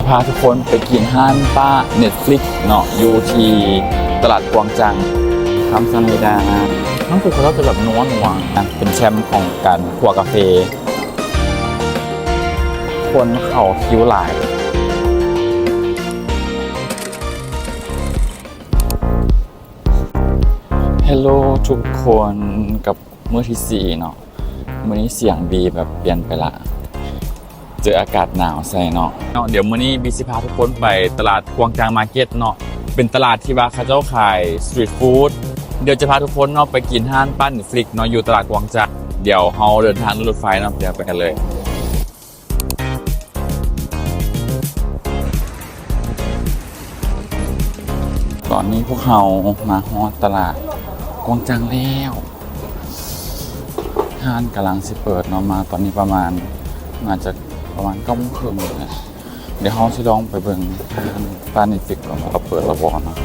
ພາທຸກຄົນໄປກິນຮ້ານປ້າ Netflix ເນາະ ຢູ່ທີ່ຕະຫຼາດກວາງຈັງ. ຄຳຊາມີດາ ນ້ຳຊຸບເຂົາເຈົ້າຈະແບບນົວໆ ເປັນແຊມຂອງການຂົ້ວກາເຟ. ຄົນເຂົ້າຄິວຫຼາຍ. Hello ທຸກຄົນ ກັບມື້ທີສີ່ເນາະ. ມື້ນີ້ສຽງບີແບບປ່ຽນໄປລະ ເຈີອາກາດໜາວໃສ່ເນາະ. ເນາະ ດຽວມື້ນີ້ບີຊິພາທຸກຄົນໄປຕະຫຼາດກວາງຈັງມາເກັດເນາະ. ເປັນຕະຫຼາດທີ່ວ່າເຂົາເຈົ້າຂາຍ street food. ດຽວຈະພາທຸກຄົນເນາະ ໄປກິນຮ້ານປ້າ Netflix ເນາະ ຢູ່ຕະຫຼາດກວາງຈັງ. ດຽວເຮົາເດີນທາງດ້ວຍລົດໄຟເນາະ. ດຽວໄປກັນເລີຍ. ຕອນນີ້ພວກເຮົາມາຮອດຕະຫຼາດກວາງຈັງແລ້ວ. ຮ້ານກຳລັງຊິເປີດເນາະ. ມາຕອນນີ້ປະມານ ໜ້າຈະປະມານເກົ້າໂມງເຄິ່ງ. ດຽວເຮົາຊິລອງໄປເບິ່ງຮ້ານປ້າ Netflix ກ່ອນວ່າເຂົາເປີດແລ້ວບໍ່ເນາະ.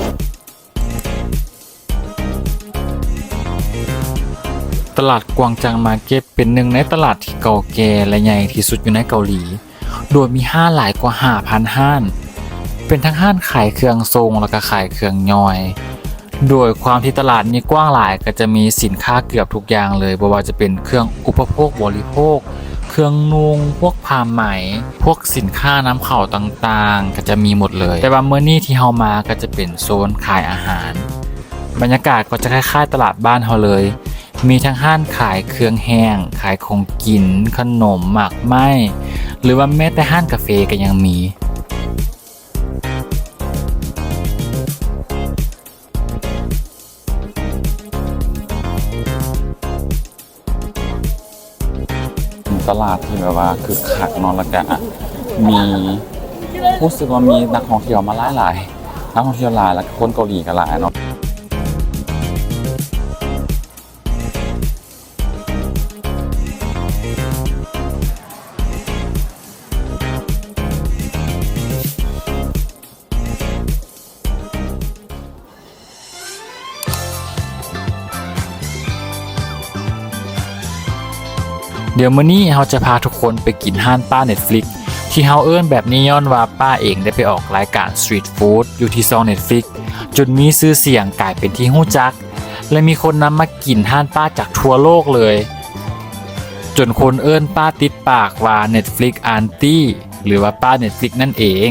ຕະຫຼາດກວາງຈັງມາເກັດເປັນໜຶ່ງໃນຕະຫຼາດທີ່ເກົ່າແກ່ ແລະ ໃຫຍ່ທີ່ສຸດຢູ່ໃນເກົາຫຼີ, ໂດຍມີຮ້ານຫຼາຍກວ່າຫ້າພັນຮ້ານ, ເປັນທັງຮ້ານຂາຍເຄື່ອງສົ່ງ ແລະ ກະຂາຍເຄື່ອງຍ່ອຍ. ໂດຍຄວາມທີ່ຕະຫຼາດນີ້ກວ້າງຫຼາຍ, ກະຈະມີສິນຄ້າເກືອບທຸກຢ່າງເລີຍ, ບໍ່ວ່າຈະເປັນເຄື່ອງອຸປະໂພກບໍລິໂພກ, ເຄື່ອງນຸ່ງ, ພວກຜ້າໄໝ, ພວກສິນຄ້ານຳເຂົ້າຕ່າງໆ ກະຈະມີໝົດເລີຍ. ແຕ່ວ່າມື້ນີ້ທີ່ເຮົາມາກະຈະເປັນໂຊນຂາຍອາຫານ. ບັນຍາກາດກໍຈະຄ້າຍໆຕະຫຼາດບ້ານເຮົາເລີຍ, ມີທັງຮ້ານຂາຍເຄື່ອງແຫ້ງ, ຂາຍຂອງກິນ, ຂະໜົມ, ໝາກໄມ້ ຫຼືວ່າແມ້ແຕ່ຮ້ານກາເຟກໍຍັງມີ. ເປັນຕະຫຼາດທີ່ແບບວ່າຄຶກຄັກເນາະ, ແລ້ວກະມີ ຮູ້ສຶກວ່າມີນັກທ່ອງທ່ຽວມາຫຼາຍໆ, ນັກທ່ອງທ່ຽວຫຼາຍ ແລ້ວກະຄົນເກົາຫຼີກໍຫຼາຍເນາະ. ດຽວມື້ນີ້ເຮົາຈະພາທຸກຄົນໄປກິນຮ້ານປ້າ Netflix ທີ່ເຮົາເອີ້ນແບບນີ້ຍ້ອນວ່າປ້າເອງໄດ້ໄປອອກລາຍການ Street Food ຢູ່ທີ່ຊ່ອງ Netflix ຈົນມີຊື່ສຽງກາຍເປັນທີ່ຮູ້ຈັກ ແລະ ມີຄົນນຳມາກິນຮ້ານປ້າຈາກທົ່ວໂລກເລີຍ ຈົນຄົນເອີ້ນປ້າຕິດປາກວ່າ Netflix Aunty ຫຼືວ່າປ້າ Netflix ນັ້ນເອງ.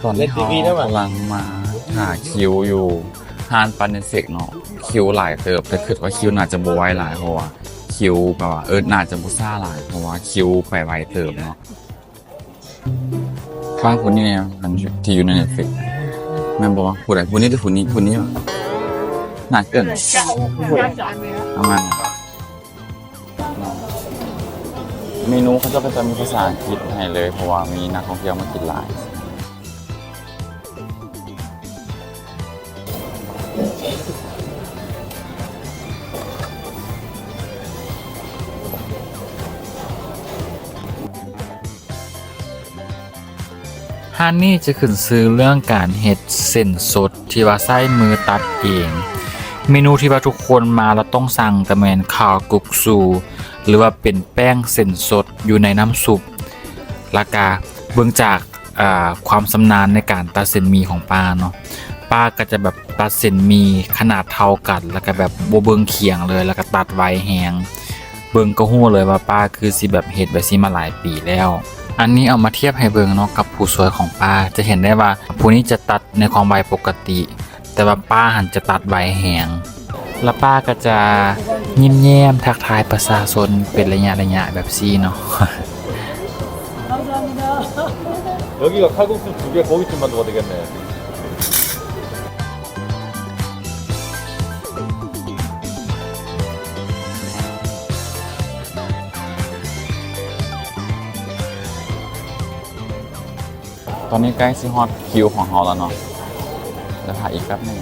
ຕອນນີ້ເຮົາກຳລັງມາຫາຄິວຢູ່ຮ້ານປ້າ Netflix ເນາະ, ຄິວຫຼາຍເຕີບ ແຕ່ຄິດວ່າຄິວໜ້າຈະບໍ່ໄວຫຼາຍ ເພາະວ່າຄິວແບບວ່າ ເອີ ໜ້າຈະບໍ່ຊ້າຫຼາຍ ເພາະວ່າຄິວໄປໄວເຕີບເນາະ. ປ້າຜູ້ນີ້ແມ່ນທີ່ຢູ່ໃນ Netflix ແມ່ນບໍ່? ຜູ້ໃດ? ຜູ້ນີ້ຫຼືຜູ້ນີ້? ຜູ້ນີ້ຫວາ? ໜ້າເກີນ ປະມານ ເມນູເຂົາເຈົ້າກໍຈະມີພາສາອັງກິດໃຫ້ເລີຍ ເພາະວ່າມີນັກທ່ອງທ່ຽວມາກິນຫຼາຍ. ຮ້ານນີ້ຈະຂຶ້ນຊື່ເລື່ອງການເຮັດເສັ້ນສົດທີ່ວ່າໃຊ້ມືຕັດເອງ. ເມນູທີ່ວ່າທຸກຄົນມາແລ້ວຕ້ອງສັ່ງກໍແມ່ນຄາວກຸກຊູ ຫຼືວ່າເປັນແປ້ງເສັ້ນສົດຢູ່ໃນນ້ຳຊຸບ. ແລ້ວກະເບິ່ງຈາກ ອ່າ ຄວາມຊຳນານໃນການຕັດເສັ້ນໝີ່ຂອງປ້າເນາະ, ປ້າກໍຈະແບບຕັດເສັ້ນໝີ່ຂະໜາດເທົ່າກັນ ແລ້ວກໍແບບບໍ່ເບິ່ງຂຽງເລີຍ ແລ້ວກໍຕັດໄວແຮງ. ເບິ່ງກໍຮູ້ເລີຍວ່າປ້າຄືຊິແບບເຮັດແບບຊີ້ມາຫຼາຍປີແລ້ວ. ອັນນີ້ເອົາມາທຽບໃຫ້ເບິ່ງເນາະກັບຜູ້ຊ່ວຍຂອງປ້າ, ຈະເຫັນໄດ້ວ່າຜູ້ນີ້ຈະຕັດໃນຄວາມໄວປົກກະຕິ, ແຕ່ວ່າປ້າຫັ້ນຈະຕັດໄວແຮງ ແລ້ວປ້າກໍຈະຍິ້ມແຍ້ມທັກທາຍປະຊາຊົນເປັນໄລຍະໆ ແບບຊີ້ເນາະ. 여기가 칼국수 두 개, 고깃집만 넣어도 되겠네. ຕອນນີ້ໃກ້ຊິຮອດຄິວຂອງເຮົາແລ້ວເນາະ, ດຽວຖ້າອີກແປັບໜຶ່ງ.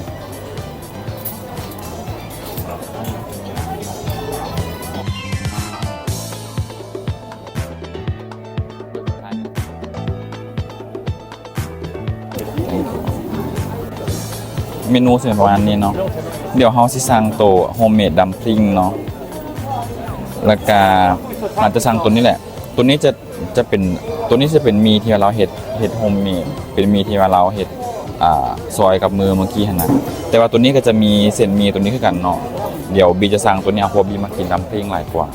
ເມນູຊິເປັນປະມານນີ້ເນາະ. ດຽວເຮົາຊິສັ່ງໂຕ homemade dumpling ເນາະ, ແລ້ວກະ ອາດຈະສັ່ງໂຕນີ້ແຫຼະ. ໂຕນີ້ຈະ ຈະເປັນ ໂຕນີ້ຈະເປັນໝີ່ທີ່ວ່າລາວເຮັດ ເຮັດໂຮມເມດ ເປັນໝີ່ທີ່ວ່າລາວເຮັດ ອ່າ ຊອຍກັບມືເມື່ອກີ້ຫັ້ນນະ. ແຕ່ວ່າໂຕນີ້ກໍຈະມີເສັ້ນໝີ່ໂຕນີ້ຄືກັນເນາະ. ດຽວບີຈະສັ່ງໂຕນີ້ເອົາ ເພາະວ່າບີມັກກິນດຳພລິ້ງຫຼາຍກວ່າ.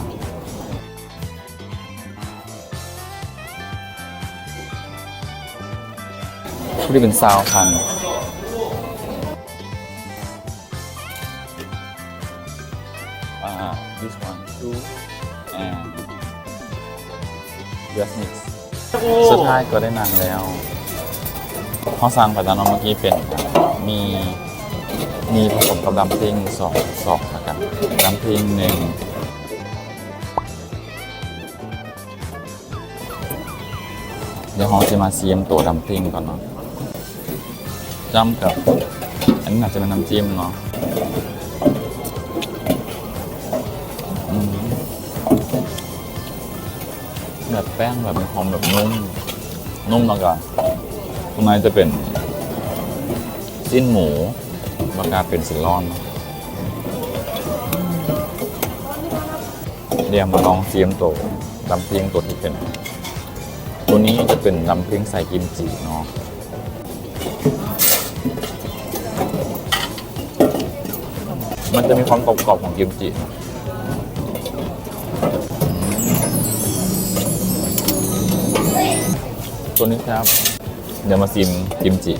ຜູ້ທີ່ເປັນຊາວພັນ ອ່າ this one two and just mix. ສຸດທ້າຍກໍໄດ້ນັ່ງແລ້ວ. ເຮົາສັ່ງໄປແລ້ວເນາະ ເມື່ອກີ້ເປັນ ມີ ມີຜະສົມກັບດຳພລິ້ງສອງ ສອງລະກັນ ດຳພລິ້ງໜຶ່ງ. ດຽວເຮົາຊິມາຊີມໂຕດຳພລິ້ງກ່ອນເນາະ ຈ້ຳກັບ ອັນນີ້ໜ້າຈະເປັນນ້ຳຈິ້ມເນາະ. ອືມ ແບບແປ້ງແບບມີຄວາມແບບນຸ້ມ ນຸ້ມ ແລ້ວກະຂ້າງໃນຈະເປັນຊີ້ນໝູ ແລ້ວກະເປັນເສັ້ນລອນເນາະ. ດຽວມາລອງຊີມໂຕດຳພລິ້ງໂຕທີ່ເປັນ ໂຕນີ້ຈະເປັນດຳພລິ້ງໃສ່ກິມຈິເນາະ. ມັນຈະມີຄວາມກອບໆຂອງກິມຈິ. ໂຕນີ້ແຊບ. ດຽວມາຊີມກິມຈິ.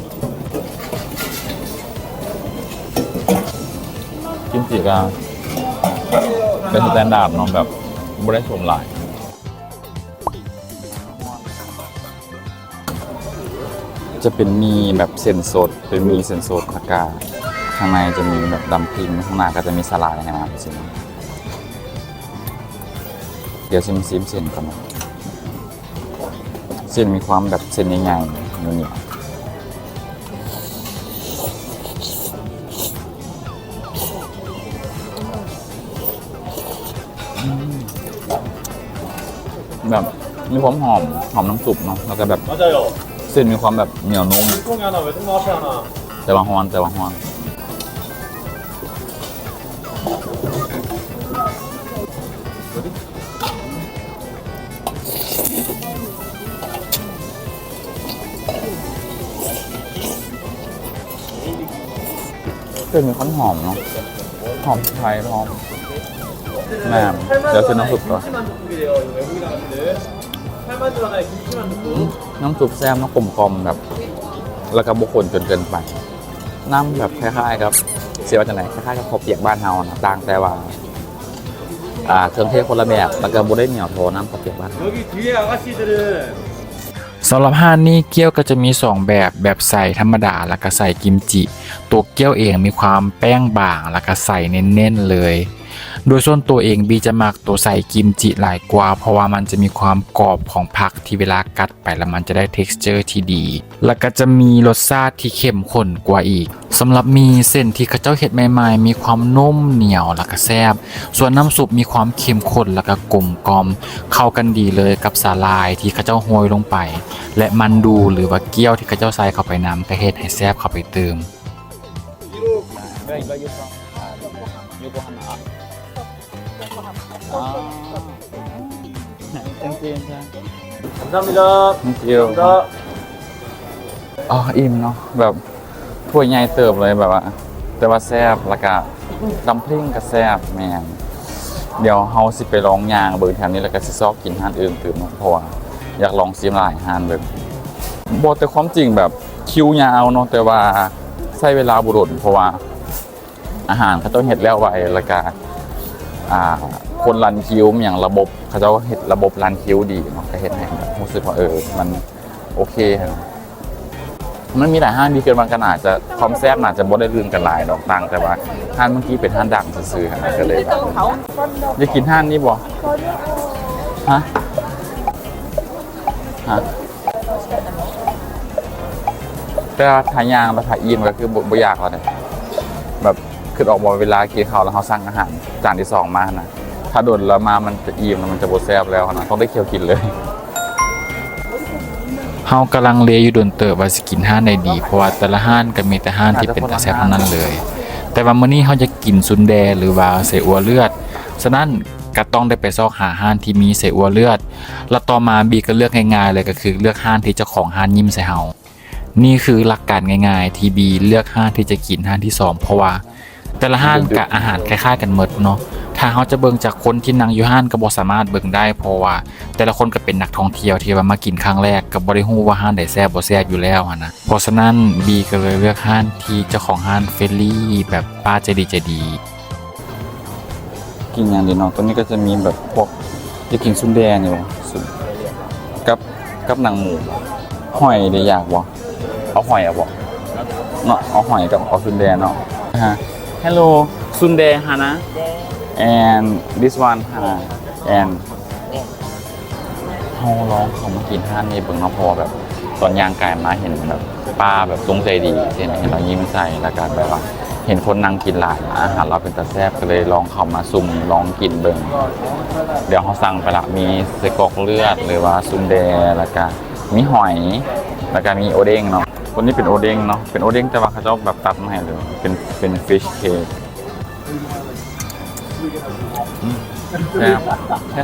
ກິມຈິກະເປັນສະແຕນດາດເນາະ ແບບບໍ່ໄດ້ສົ້ມຫຼາຍ. ຈະເປັນໝີ່ແບບເສັ້ນສົດ ເປັນໝີ່ເສັ້ນສົດ ແລ້ວກະຂ້າງໃນຈະມີແບບດຳພລິ້ງ ຂ້າງໜ້າກໍຈະມີສາຫຼ່າຍໃຫ້ມາ ຈັ່ງຊີ້. ດຽວຊິມາຊີມເສັ້ນກ່ອນເນາະ. ເສັ້ນມີຄວາມແບບເສັ້ນໃຫຍ່ໆ ໜຽວໆ. ອືມ ແບບມີຄວາມຫອມ ຫອມນ້ຳຊຸບເນາະ ແລ້ວກໍແບບເສັ້ນມີຄວາມແບບໜຽວນຸ້ມ ແຕ່ວ່າຮ້ອນ ແຕ່ວ່າຮ້ອນ. ເສັ້ນມີຄວາມຫອມເນາະ ຫອມໄທ ຫອມ ແມ່ນ. ດຽວຊິມນ້ຳຊຸບກ່ອນ. ອືມ ນ້ຳຊຸບແຊບເນາະ ກົມກ່ອມແບບ ແລ້ວກໍບໍ່ຂຸ້ນຈົນເກີນໄປ. ນ້ຳແບບຄ້າຍໆກັບ ຊິວ່າຈັ່ງໃດ ຄ້າຍໆກັບເຂົ້າປຽກບ້ານເຮົານະ ຕ່າງແຕ່ວ່າ ອ່າ ເຄື່ອງເທຄົນລະແບບ ແລ້ວກໍບໍ່ໄດ້ໜຽວທໍ່ນ້ຳເຂົ້າປຽກບ້ານເຮົາ. ສຳລັບຮ້ານນີ້ ເກີ້ວກໍຈະມີສອງແບບ ແບບໃສ່ທຳມະດາ ແລ້ວກໍໃສ່ກິມຈິ. ຕົວເກີ້ວເອງມີຄວາມແປ້ງບາງ ແລ້ວກໍໃສ່ເນັ້ນໆເລີຍ. ໂດຍສ່ວນຕົວເອງ ບີຈະມັກຕົວໃສ່ກິມຈິຫຼາຍກວ່າ ເພາະວ່າມັນຈະມີຄວາມກອບຂອງຜັກ ທີ່ເວລາກັດໄປແລ້ວມັນຈະໄດ້ texture ທີ່ດີ. ແລ້ວກໍຈະມີລົດຊາດທີ່ເຂັ້ມຂຸ້ນກວ່າອີກ. ສຳລັບໝີ່ເສັ້ນທີ່ເຂົາເຈົ້າເຮັດໃໝ່ໆ ມີຄວາມນຸ້ມ ໜຽວ ແລ້ວກໍແຊບ. ສ່ວນນ້ຳຊຸບມີຄວາມເຂັ້ມຂຸ້ນ ແລ້ວກໍກົມກ່ອມ ເຂົ້າກັນດີເລີຍກັບສາຫຼ່າຍທີ່ເຂົາເຈົ້າໂຮຍລົງໄປ ແລະ ມັນດູ ຫຼືວ່າເກີ້ວທີ່ເຂົາເຈົ້າໃສ່ເຂົ້າໄປນຳ ກໍເຮັດໃຫ້ແຊບເຂົ້າໄປຕື່ມ. 아. Thank you. 감사합니다. Thank you. 감사합니다. ອໍ ອີ່ມເນາະ ແບບຖ້ວຍໃຫຍ່ເຕີບເລີຍ ແບບວ່າ ແຕ່ວ່າແຊບ ແລ້ວກະດຳພລິ້ງກະແຊບ. ແມ່ນ ດຽວເຮົາຊິໄປລອງຍ່າງເບິ່ງແຖວນີ້ ແລ້ວກະຊິຊອກກິນຮ້ານອື່ນຕື່ມເນາະ ເພາະວ່າຢາກລອງຊີມຫຼາຍຮ້ານເບິ່ງ. ບໍ່ ແຕ່ຄວາມຈິງແບບຄິວຍາວເນາະ ແຕ່ວ່າໃຊ້ເວລາບໍ່ດົນ ເພາະວ່າ ອາຫານເຂົາເຈົ້າເຮັດແລ້ວໄວ ແລ້ວກະ ອ່າ ຄົນລັນຄິວ ຫຍັງ ລະບົບ ເຂົາເຈົ້າເຮັດລະບົບລັນຄິວດີເນາະ ກະເຮັດໃຫ້ແບບຮູ້ສຶກວ່າ ເອີ ມັນໂອເຄຫັ້ນ. ມັນມີຫຼາຍຮ້ານ ມີເກີນວ່າກໍໜ້າຈະ ຄວາມແຊບໜ້າຈະບໍ່ໄດ້ລື່ນກັນຫຼາຍດອກ ຕ່າງແຕ່ວ່າຮ້ານເມື່ອກີ້ເປັນຮ້ານດັງຊື່ໆຫັ້ນນະ ກໍເລີຍແບບ ຢາກກິນຮ້ານນີ້ບໍ່? ຮະ? ຮະ? ແຕ່ວ່າຖ້າຍ່າງແລ້ວຖ້າອີ່ມກໍຄືບໍ່ ບໍ່ຢາກແລ້ວເດ້ ແບບຄິດອອກບໍ່ ເວລາກິນເຂົ້າແລ້ວເຮົາສັ່ງອາຫານຈານທີສອງມາຫັ້ນນະ ຖ້າດົນແລ້ວມາມັນຈະອີ່ມ ແລ້ວມັນຈະບໍ່ແຊບແລ້ວຫັ້ນນະ ຕ້ອງໄດ້ຄຽວກິນເລີຍ. ເຮົາກໍລັງເລຢູ່ດົນເຕີບວ່າຊິກິນຮ້ານໃດດີ ເພາະວ່າແຕ່ລະຮ້ານກໍມີແຕ່ຮ້ານທີ່ເປັນຕາແຊບທັງນັ້ນເລີຍ ແຕ່ວ່າມື້ນີ້ເຮົາຢາກກິນຊຸນແດ ຫຼືວ່າເສອົວເລືອດ ສະນັ້ນ ກໍຕ້ອງໄດ້ໄປຊອກຫາຮ້ານທີ່ມີໄສ້ອົ່ວເລືອດ ແລະ ຕໍ່ມາບີກໍເລືອກງ່າຍໆເລີຍ ກໍຄືເລືອກຮ້ານທີ່ເຈົ້າຂອງຮ້ານຍິ້ມໃສ່ເຮົາ. ນີ້ຄືຫຼັກການງ່າຍໆທີ່ບີເລືອກຮ້ານທີ່ຈະກິນຮ້ານທີສອງ ເພາະວ່າແຕ່ລະຮ້ານກະອາຫານຄ້າຍໆກັນໝົດເນາະ. ຖ້າເຮົາຈະເບິ່ງຈາກຄົນທີ່ນັ່ງຢູ່ຮ້ານກໍບໍ່ສາມາດເບິ່ງໄດ້ ເພາະວ່າແຕ່ລະຄົນກໍເປັນນັກທ່ອງທ່ຽວທີ່ວ່າມາກິນຄັ້ງແລກ ກໍບໍ່ໄດ້ຮູ້ວ່າຮ້ານໃດແຊບບໍ່ແຊບຢູ່ແລ້ວຫັ້ນນະ. ເພາະສະນັ້ນ ບີກໍເລີຍເລືອກຮ້ານທີ່ເຈົ້າຂອງຮ້ານເຟຣນລີ ແບບປ້າໃຈດີໃຈດີ. ກິນຫຍັງດີເນາະ? ຕົວນີ້ກໍຈະມີແບບພວກ ຢາກກິນຊຸນແດນີ້ ກັບ ກັບໜັງໝູ. ຫອຍເດ ຢາກບໍ່? ເອົາຫອຍເອົາບໍ່? ເນາະ ເອົາຫອຍກັບເອົາຊຸນແດເນາະ. Hello, sundae hana and this one hana and ເຮົາລອງເຂົ້າມາກິນຮ້ານນີ້ເບິ່ງເນາະ ເພາະວ່າແບບຕອນຍ່າງກາຍມາເຫັນແບບປ້າແບບຊົງໃຈດີ ເຫັນ ເຫັນລາວຍິ້ມໃສ່ ແລ້ວກະແບບວ່າເຫັນຄົນນັ່ງກິນຫຼາຍ ອາຫານລາວເປັນຕາແຊບ ກໍເລີຍລອງເຂົ້າມາຊຸ່ມລອງກິນເບິ່ງ. ດຽວເຮົາສັ່ງໄປລະ ມີໄສ້ກອກເລືອດ ຫຼືວ່າຊຸນແດ ແລ້ວກະມີຫອຍ ແລ້ວກະມີໂອເດ້ງເນາະ. ຕົວນີ້ເປັນໂອເດ້ງເນາະ ເປັນໂອເດ້ງ ແຕ່ວ່າເຂົາເຈົ້າແບບຕັດມາໃຫ້ເລີຍ ເປັນ ເປັນ fish cake. ອືມ ແຊບ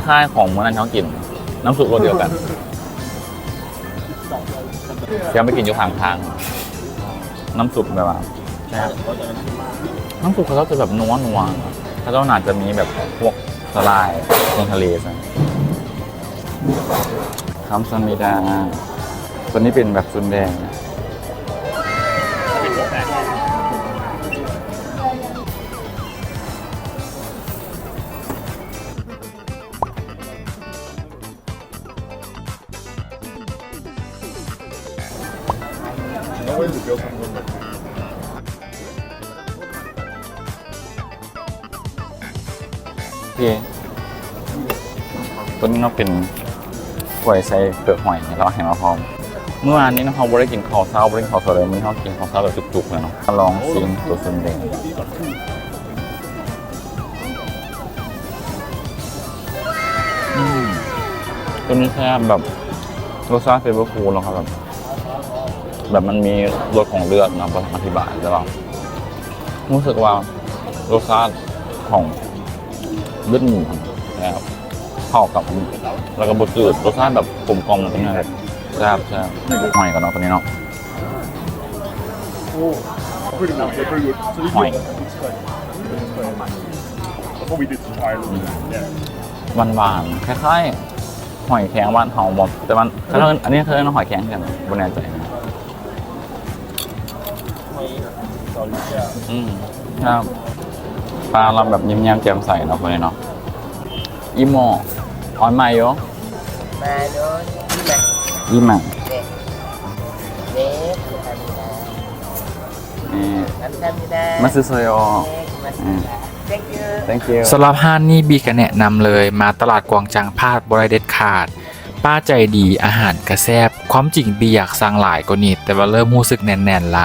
ຄ້າຍໆຂອງມື້ນັ້ນທີ່ເຮົາກິນ ນ້ຳຊຸບລົດດຽວກັນ. ດຽວໄປກິນຢູ່ຂ້າງທາງ ນ້ຳຊຸບແບບວ່າແຊບ ນ້ຳຊຸບເຂົາເຈົ້າຈະແບບນົວໆ ເຂົາເຈົ້າໜ້າຈະມີແບບພວກສາຫຼ່າຍ ເຄື່ອງທະເລຊັ້ນ. ຄຳຊາມິດາ ຕົວນີ້ເປັນແບບຊຸນແດ. No way to build something like that. ໂອເຄ ຕົວນີ້ເນາະ ເປັນຖ້ວຍໃສ່ເປືອກຫອຍ ແລ້ວໃຫ້ມາພ້ອມ. ມື້ວານນີ້ເນາະ ເຮົາບໍ່ໄດ້ກິນເຂົ້າເຊົ້າ ບໍ່ໄດ້ກິນເຂົ້າສວຍເລີຍ ມື້ນີ້ເຮົາກິນເຂົ້າເຊົ້າແບບຈຸກໆເລີຍເນາະ. ມາລອງຊີມຕົວຊຸນແດ. ອືມ ຕົວນີ້ແຊບ ແບບລົດຊາດເຟເວີຟູລເນາະ ແບບ ແບບມັນມີລົດຂອງເລືອດເນາະ ບໍ່ອະທິບາຍ ແຕ່ວ່າຮູ້ສຶກວ່າລົດຊາດຂອງເລືອດໝູແບບເຂົ້າກັບ ແລ້ວກໍບໍ່ຈືດ ລົດຊາດແບບກົມກ່ອມ ຕົວນີ້ແບບແຊບໆ. ຫອຍກ່ອນເນາະ ຕົວນີ້ເນາະ. Oh, pretty good, pretty good. So we ຫອຍ did, that's what we did to try a little bit. Yeah. ຫວານໆ ຄ້າຍໆ ຫອຍແຄງບ້ານເຮົາບໍ່ ແຕ່ມັນ ເຂົາເອີ້ນ ອັນນີ້ເຂົາເອີ້ນຫອຍແຄງຄືກັນ ບໍ່ແນ່ໃຈນະ. ອືມ ຄັບ ປ້າລາວແບບຍິ້ມແຍ້ມແຈ່ມໃສເນາະ ຄົນນີ້ເນາະ. ອີໂມ ອອນມາໂຍ ມາໂຍ ອີມາ ອີມາ ເນ ເນ ຄຳຊາມິດາ ເນ ຄຳຊາມິດາ ມາຊຶໂຊໂຍ ເນ ມາຊຶໂຊໂຍ Thank you Thank you. ສຳລັບຮ້ານນີ້ ບີກໍແນະນຳເລີຍ ມາຕະຫຼາດກວາງຈັງ ພາດບໍ່ໄດ້ເດັດຂາດ. ປ້າໃຈດີ ອາຫານກະແຊບ. ຄວາມຈິງບີຢາກສັ່ງຫຼາຍກວ່ານີ້ ແຕ່ວ່າເລີ່ມຮູ້ສຶກແໜ້ນໆລະ.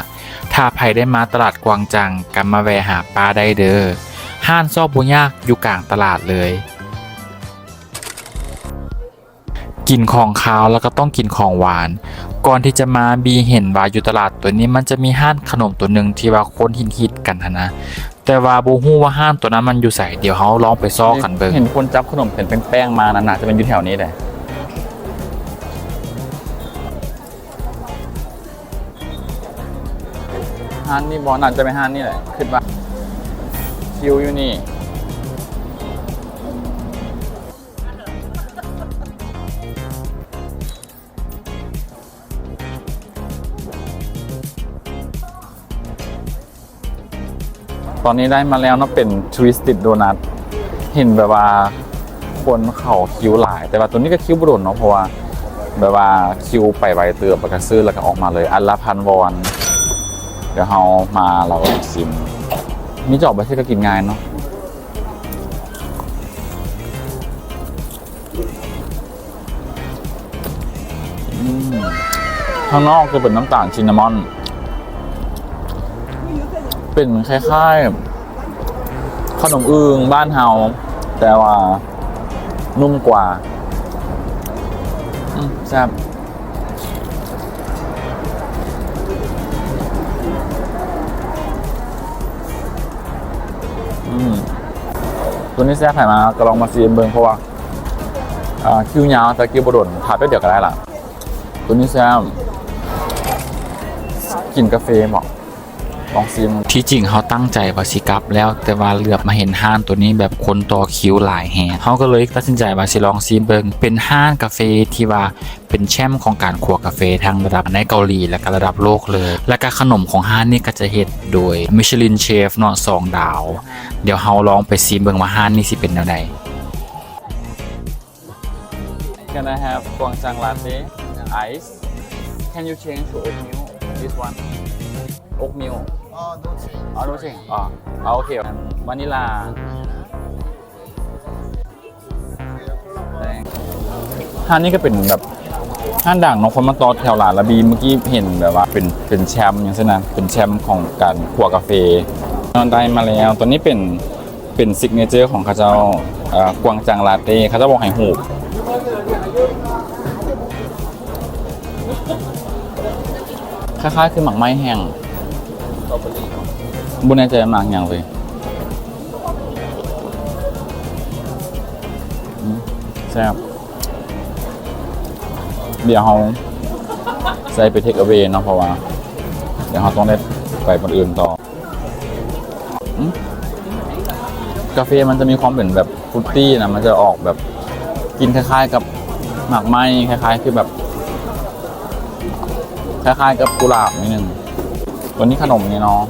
ຖ້າໃຜໄດ້ມາຕະຫຼາດກວາງຈັງ ກໍມາແວ່ຫາປ້າໄດ້ເດີ. ຮ້ານຊອກບໍ່ຍາກ ຢູ່ກາງຕະຫຼາດເລີຍ. ກິນຂອງຄາວແລ້ວກໍຕ້ອງກິນຂອງຫວານ. ກ່ອນທີ່ຈະມາ ບີເຫັນວ່າຢູ່ຕະຫຼາດຕົວນີ້ ມັນຈະມີຮ້ານຂະໜົມຕົວໜຶ່ງທີ່ວ່າຄົນຮິດໆກັນຫັ້ນນະ. ແຕ່ວ່າບໍ່ຮູ້ວ່າຮ້ານຕົວນັ້ນມັນຢູ່ໃສ, ດຽວເຮົາລອງໄປຊອກກັນເບິ່ງ. ເຫັນຄົນຈັບຂະໜົມເປັນແປ້ງໆມານັ້ນ ໜ້າຈະແມ່ນຢູ່ແຖວນີ້ແຫຼະ. ຮ້ານນີ້ບໍ່? ໜ້າຈະແມ່ນຮ້ານນີ້ແຫຼະ ຄິດວ່າ. ຄິວຢູ່ນີ້. ຕອນນີ້ໄດ້ມາແລ້ວເນາະ ເປັນ Twisted Donut. ເຫັນແບບວ່າຄົນເຂົ້າຄິວຫຼາຍ ແຕ່ວ່າຕົວນີ້ກໍຄິວບໍ່ດົນເນາະ ເພາະວ່າແບບວ່າຄິວໄປໄວເຕີບ ແລ້ວກໍຊື້ ແລ້ວກໍອອກມາເລີຍ ອັນລະພັນວອນ. ດຽວເຮົາມາ ເຮົາກໍຊິມ. ມີຈອກໄປຊື້ກໍກິນງ່າຍເນາະ. ອືມ ຂ້າງນອກຈະເປັນນ້ຳຕານຊິນນາມອນ ເປັນຄ້າຍໆຂະໜົມອຶ່ງບ້ານເຮົາ ແຕ່ວ່ານຸ້ມກວ່າ. ອືມ ແຊບ. ອືມ ຕົວນີ້ແຊບ ໃຜມາກໍລອງມາຊີມເບິ່ງ ເພາະວ່າ ເອີ ຄິວຍາວ ແຕ່ກິນບໍ່ດົນ ຖ້າແປັບດຽວກໍໄດ້ລະ. ຕົວນີ້ແຊບ ກິນກາເຟເບາະ ລອງຊີມ. ທີ່ຈິງເຮົາຕັ້ງໃຈວ່າຊິກັບແລ້ວ ແຕ່ວ່າເຫຼືອບມາເຫັນຮ້ານຕົວນີ້ແບບຄົນຕໍ່ຄິວຫຼາຍແຮງ ເຮົາກໍເລີຍຕັດສິນໃຈວ່າຊິລອງຊີມເບິ່ງ. ເປັນຮ້ານກາເຟທີ່ວ່າ ເປັນແຊ້ມຂອງການຂົ້ວກາເຟທັງລະດັບໃນເກົາຫຼີ ແລະກະລະດັບໂລກເລີຍ ແລະກະຂະໜົມຂອງຮ້ານນີ້ກະຈະເຮັດໂດຍ Michelin Chef ເນາະ ສອງດາວ. ດຽວເຮົາລອງໄປຊີມເບິ່ງວ່າຮ້ານນີ້ຊິເປັນແນວໃດ. Can I have ກວາງຈັງ latte ice? Can you change to oat milk? This one. Oat milk. ອໍ no change. ອໍ no change. ອໍ ໂອເຄ. Vanilla. ຮ້ານນີ້ກໍເປັນແບບຮ້ານດັງເນາະ ຄົນມາຕໍ່ແຖວຫຼາຍ ລະບີເມື່ອກີ້ເຫັນແບບວ່າເປັນ ເປັນແຊ້ມຫຍັງຊີ້ນະ ເປັນແຊ້ມຂອງການຂົ້ວກາເຟ. ໄດ້ມາແລ້ວ ຕົວນີ້ເປັນ ເປັນ signature ຂອງເຂົາເຈົ້າ ເອີ ກວາງຈັງ latte ເຂົາເຈົ້າບອກໃຫ້ຫູບ ຄ້າຍໆຄືໝາກໄມ້ແຫ້ງ ສະຕໍເບີຣີ ບໍ່ແນ່ໃຈວ່າໝາກຫຍັງເລີຍ. ອືມ ແຊບ. ດຽວເຮົາໃສ່ໄປ take away ເນາະ ເພາະວ່າດຽວເຮົາຕ້ອງໄດ້ໄປບ່ອນອື່ນຕໍ່. ອືມ ກາເຟມັນຈະມີຄວາມເປັນແບບ fruity ນະ ມັນຈະອອກແບບ ກິ່ນຄ້າຍໆກັບໝາກໄມ້ ຄ້າຍໆຄືແບບ ຄ້າຍໆກັບກຸຫຼາບໜ້ອຍໜຶ່ງ. ຕົວນີ້ຂະໜົມນີ້ເນາະ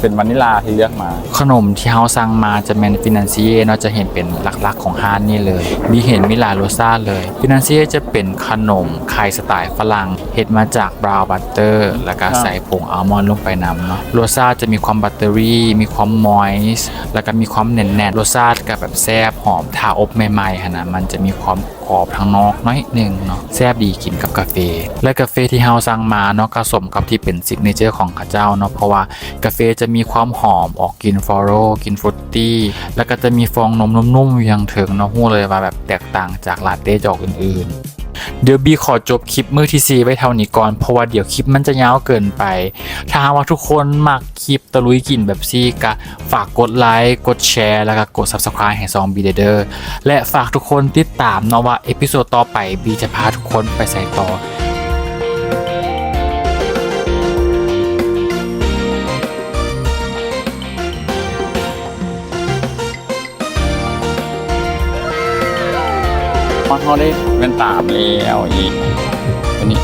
ເປັນວານິລາທີ່ເລືອກມາ. ຂະໜົມທີ່ເຮົາສັ່ງມາຈະແມ່ນ Financier ເນາະ ຈະເຫັນເປັນຫຼັກໆຂອງຮ້ານນີ້ເລີຍ. ບີເຫັນມີຫຼາຍລົດຊາດເລີຍ. Financier ຈະເປັນຂະໜົມໄຂ່ສະໄຕຝຣັ່ງ ເຮັດມາຈາກ brown butter ແລ້ວກະ ອ່າ ໃສ່ຜົງອາມອນລົງໄປນຳເນາະ. ລົດຊາດຈະມີຄວາມບັດເຕີຣີ ມີຄວາມ moist ແລ້ວກະມີຄວາມແໜ້ນໆ. ລົດຊາດກະແບບແຊບ ຫອມ ຖ້າອົບໃໝ່ໆຫັ້ນນະ ມັນຈະມີຄວາມ ກອບທາງນອກໜ້ອຍໜຶ່ງເນາະ ແຊບດີ ກິນກັບກາເຟ. ແລະກາເຟທີ່ເຮົາສັ່ງມາເນາະ ກະສົມກັບທີ່ເປັນ signature ຂອງເຂົາເຈົ້າເນາະ ເພາະວ່າກາເຟຈະມີຄວາມຫອມ ອອກກິ່ນ floral ກິ່ນ fruity ແລ້ວກະຈະມີຟອງນົມນຸ້ມໆຢູ່ທາງເທິງເນາະ. ຮູ້ເລີຍວ່າແບບແຕກຕ່າງຈາກ latte ຈອກອື່ນໆ. ດຽວບີຂໍຈົບຄລິບມື້ທີສີ່ໄວ້ເທົ່ານີ້ກ່ອນ ເພາະວ່າດຽວຄລິບມັນຈະຍາວເກີນໄປ. ຖ້າຫາກວ່າທຸກຄົນມັກຄລິບຕະລຸຍກິນແບບຊີ້ ກະ ຝາກກົດໄລ ກົດແຊ ແລ້ວກະກົດ subscribe ໃຫ້ຊ່ອງບີເດີ ແລະ ຝາກທຸກຄົນຕິດຕາມເນາະວ່າເອພິໂຊດຕໍ່ໄປບີຈະພາທຸກຄົນໄປໃສຕໍ່. ມາ ເຮົາໄດ້ແວ່ນຕາມແລ້ວອີກ ຕົວນີ້